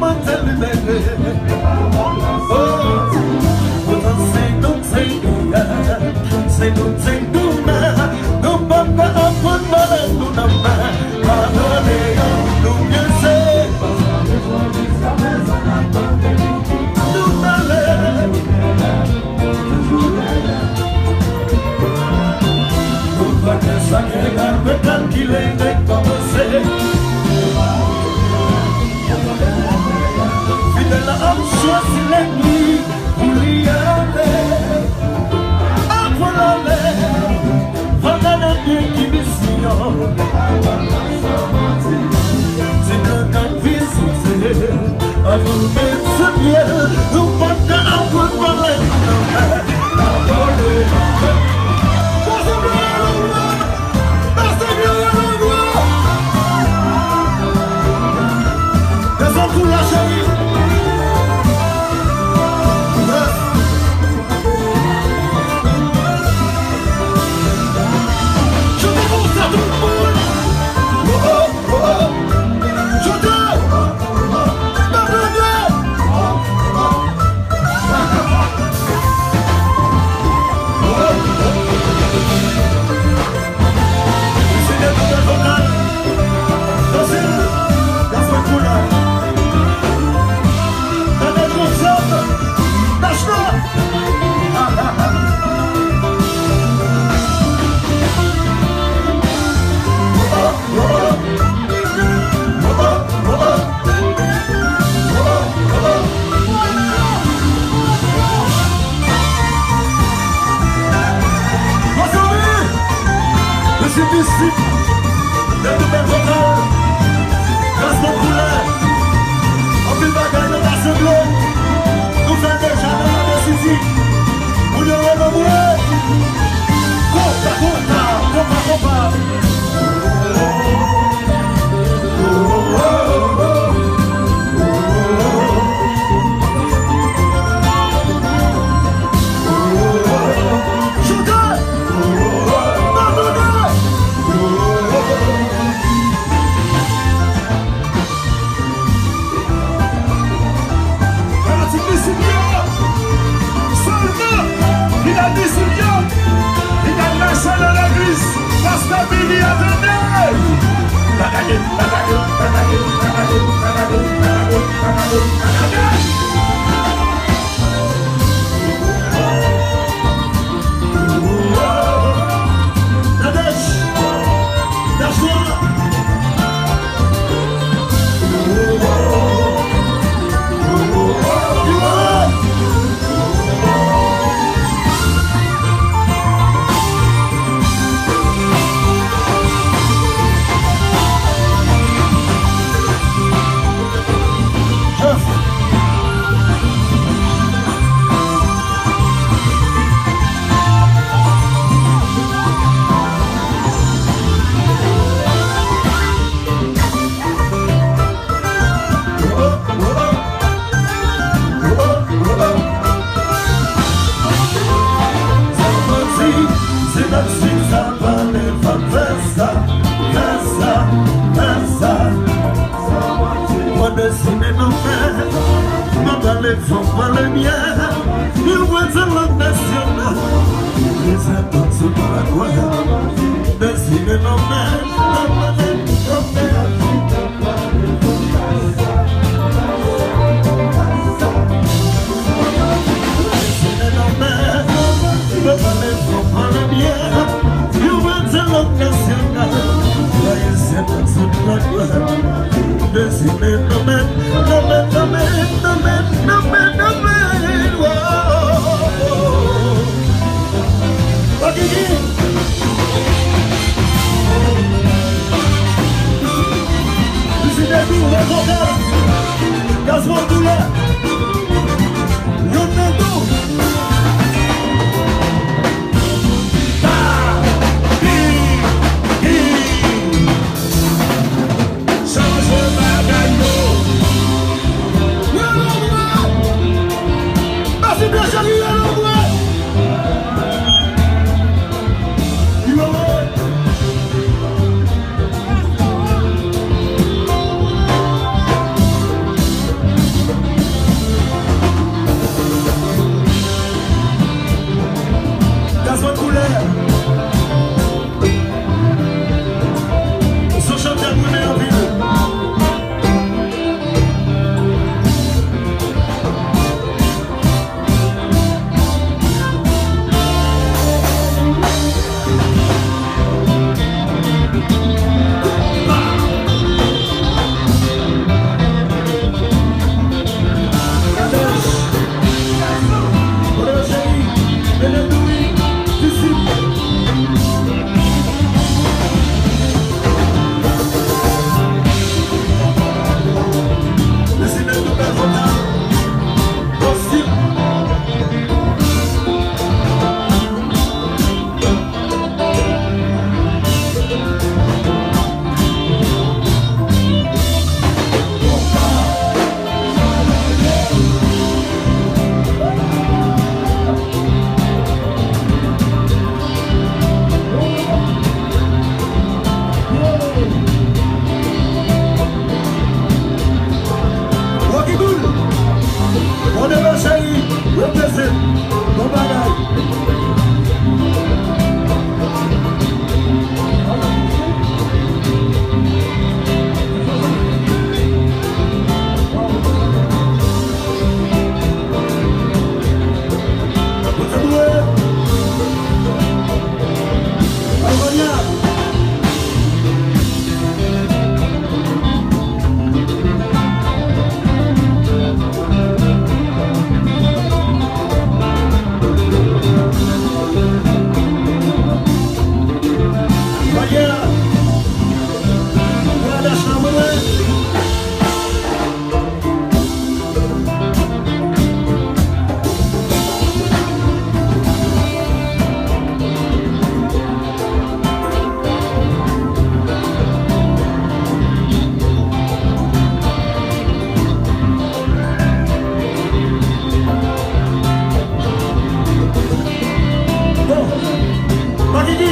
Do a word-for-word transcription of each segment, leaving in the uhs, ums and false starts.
Mwen te libere. Oh, poutan se nou, se nou, se nou, se nou menm. Nou p ap ka aprann vòlè nou nan men. Padone yo, nou byen se. Nou pale. Tout bagay sa gen gade kalkile, nèg kòmanse. Fidèl la ap chwazi lènmi pou li ale. Apre l ale, va gade byen ki misyon. Ti kaka vizite, avan l met sou pye, nou pa ka aprann pale nan men. Pase byen nan lwa, pase byen nan lwa. Desann kou la, cheri. Chante konsa, tout moun. Oh, oh, oh, oh. Chante. Mwen plede. Mesye, de nouvèl vokal. Danse, danse koulè. Gade konsa. Lach la. Mezanmi, mesye Disip, de nouvèl vokal, Gaston Koulè, anpil bagay nan rasanble, nou fè l deja nan Lame Siti, moun yo renonbre, konpa, konpa, konpa, konpa. Fanatik Disip yo! Sèlman! Fidèl Disip yo! Fidèl mache nan legliz! Pastè Billy a tande! Bagade, bagade, bagade. Mwen destine nan men, mwen pale fò, pale byen. Yo mwen se lang nasyonal. Prezan tout sou tout la kwè. Destine nan men, nan men, nan men. Destine nan men, mwen pale fò, pale byen. Yo mwen se lang nasyonal. Ayisyen tout sou tout la kwè. Destine nan men, nan men, nan men, nan men, nan men, nan men, oh, oh, oh. Pakiki. Vizite tou, lè vokal. Gazman koulè. Yon nan tou. Pakiki. Chanje bagay yo. Yon lòt. Pase byen, cheri, yon lòt. Gason koulè. Se yon chantè m renmen anpil. Rocky Boul, on the road, cheri, represent, bon bagay. Bon, Makiki.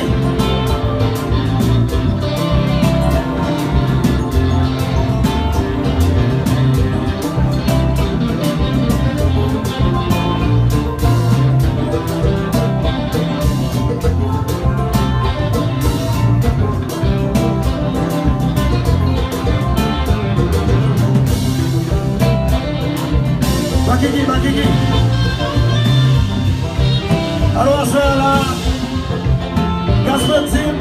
Makiki, Makiki. Alò, aswè a la, Gaspard di m,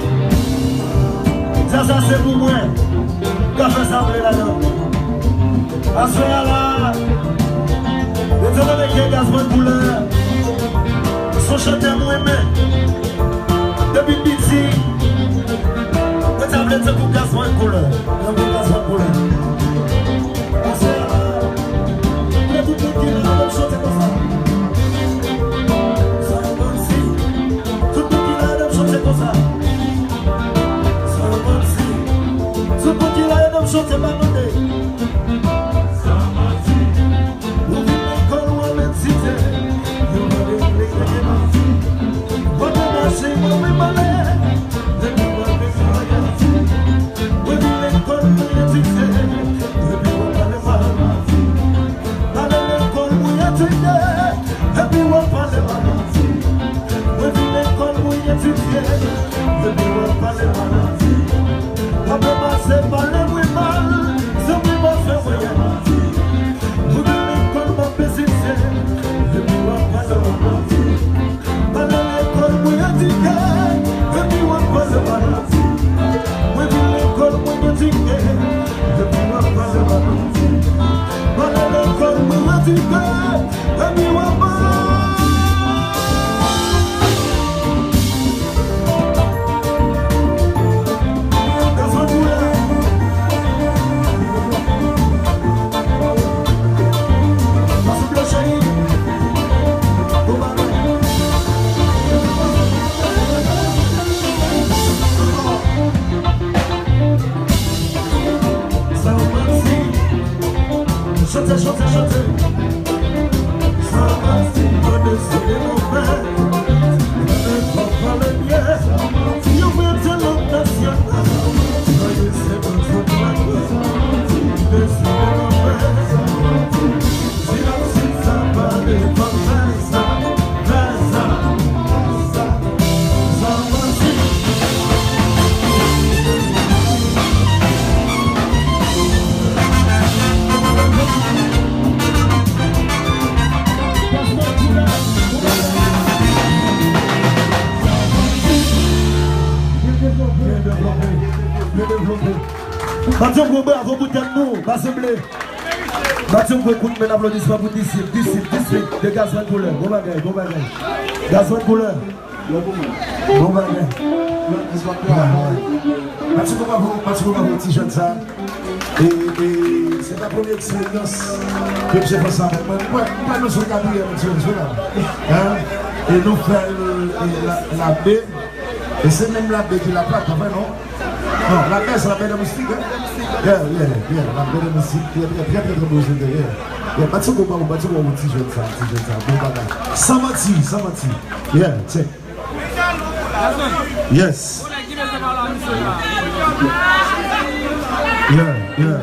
sa, sa se pou mwen. Ka fè sa vle ladan. Aswè a la, etandone ke Gaspard Couleur se yon chantè m renmen. Depi m piti, mwen ta vle tankou Gaspard Couleur. Tankou Gaspard Couleur. Aswè a la, mwen tout moun ki la, nou chante konsa. Sa yon bann si. Tout moun ki la, nou chante konsa. Sa yon bann si. Tout moun ki la, nou chante pa mande. Ou vin lekòl, ou al etidye. Yo mande w lekòl. W ap mache, w ap pale. Epi w ap pale. Mwen vin lekòl, mwen etidye. Epi w ap pale mal. Pale lekòl, mwen etidye. Epi w ap pale mal. Mwen vin lekòl, mwen etidye. Epi w ap pale mal. W ap pase pale mwen mal. Zanmi m ap fè mwen. Mwen vin lekòl, m ap etidye. Epi w ap pale mal. Pale lekòl, mwen etidye, epi w ap pale mal. Mwen vin lekòl, mwen etidye, epi w ap pale mal. Pale lekòl, mwen etidye, epi w ap pale. Gaspard Couleur. Pase blo cheri. Bon bagay. Sa w ap di? Chante, chante, chante. Sa w ap di? Mwen deside nan fè. Mwen pale byen. Yo mete lòt nasyonal. Mwen deside nan fè. Si la si sa pale, pa fè sa, fè sa, fè sa. Bati yon gwo bravo pou tèt nou, Bat Sanble. Bati yon gwo kout men aplodisman pou Disip, Disip, Disip de Gazman Koulè. Bon bagay, bon bagay. Gazman Koulè. Bon bagay. Bati yon gwo bravo, bati yon gwo bravo pou ti jèn sa. E, e se pa premye eksperyans ke misye fè sa avèk mwen. Mwen, mwen, nou sou katriyèm eksperyans la. Hein? E nou fè l, e, la, la de. E se menm labe ki Laplata, vre non? Non, labe, se labe de mistik, hein? Yeah, yeah, yeah, labe de mistik, trè, trè, trè, trè, trè bon jete, yeah. Yeah, bati gwo bal, bati gwo ti jèn sa, ti jèn sa, bon bagay. San manti, san manti. Yeah, check. Yes. Yeah, yeah.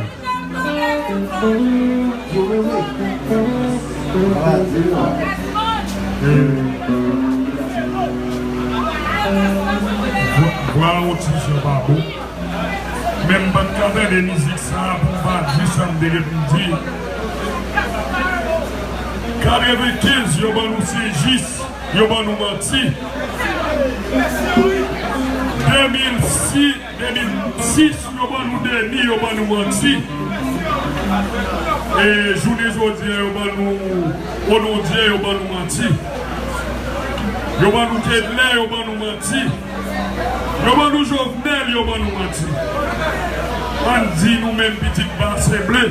Vwa, vwa yon ti jan pa bon. Men m pa t ka tande mizik sa a pou m pa di sa m te gen pou m di. Katrevenkenz, yo ban nou Sejis, yo ban nou manti. De mil sis, de mil sis, yo ban nou deni, yo ban nou manti. E jounen jodi a, yo ban nou Onodye, yo ban nou manti. Yo ban nou Kedlè, yo ban nou manti. Yo ban nou Jovenel, yo ban nou manti. Ann di nou menm pitit Basen Ble.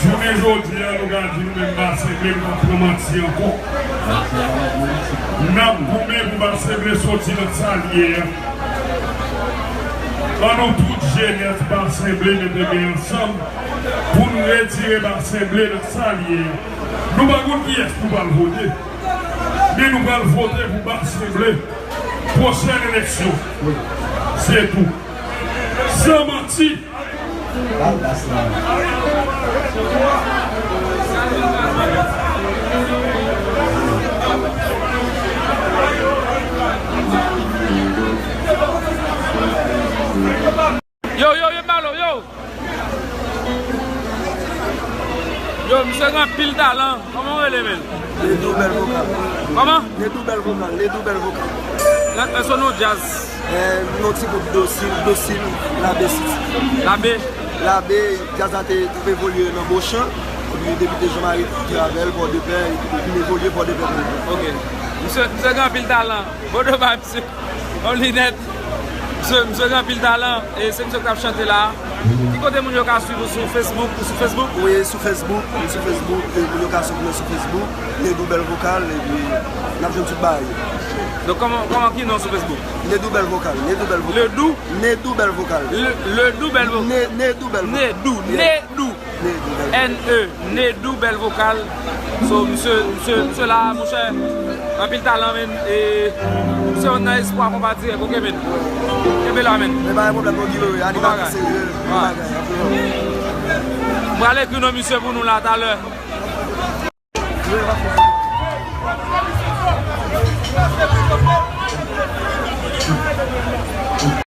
Jounen jodi a, nou ka di nou menm Basen Ble, nou pa pran manti ankò. N ap goumen pou Basen Ble soti nan sa l ye a. An nou tout jenès Basen Ble mete men ansanm pou n retire Basen Ble nan sa l ye a. Nou pa konn kiyès nou pral vote, men nou pral vote pou Basen Ble pwochèn eleksyon. Se tou. San manti. Yo, yo, yo, Malo, yo! Yo, misye gen anpil talan. Kòman w rele, men? Ledou Bèl Vokal. Kòman? Ledou Bèl Vokal, Ledou Bèl Vokal. Nan, nan son nou djaz. Eh, nou ti gwoup Dosil, Dosil, Labe City. Labe? Labe, djaz la te, te evolye nan Bochan, epi depite Jean Marie te avè l, Pòdepè, epi vin evolye Pòdepè tou. Ok. Misye, misye gen anpil talan. Bon travay, misye. Yon linèt. Misye, misye gen anpil talan. E se misye k ap chante la. Ki kote moun yo ka swiv ou sou Facebook? Ou sou Facebook? Wi, sou Facebook. Mwen sou Facebook. E moun yo ka swiv mwen sou Facebook. Ledou Bèl Vokal. Epi n ap jwenn tout bagay. Donk, kòman, kòman ki non sou Facebook? Ledou Bèl Vokal. Ledou Bèl Vokal. Ledou? Ledou Bèl Vokal. Le, Ledou Bèl Vokal. Ne, Nedou Bèl Vokal. Nedou, yeah. Nedou. N E, Nedou Bèl Vokal. So, misye, misye, misye la, monchè, anpil talan, men. E misye nan espwa konpa dirèk, ok, men. Kenbe la, men. Men pa gen pwoblèm, non, Guy Wewe, animatè serye, bon bagay, anpil love. M pral ekri non misye pou nou la, talè.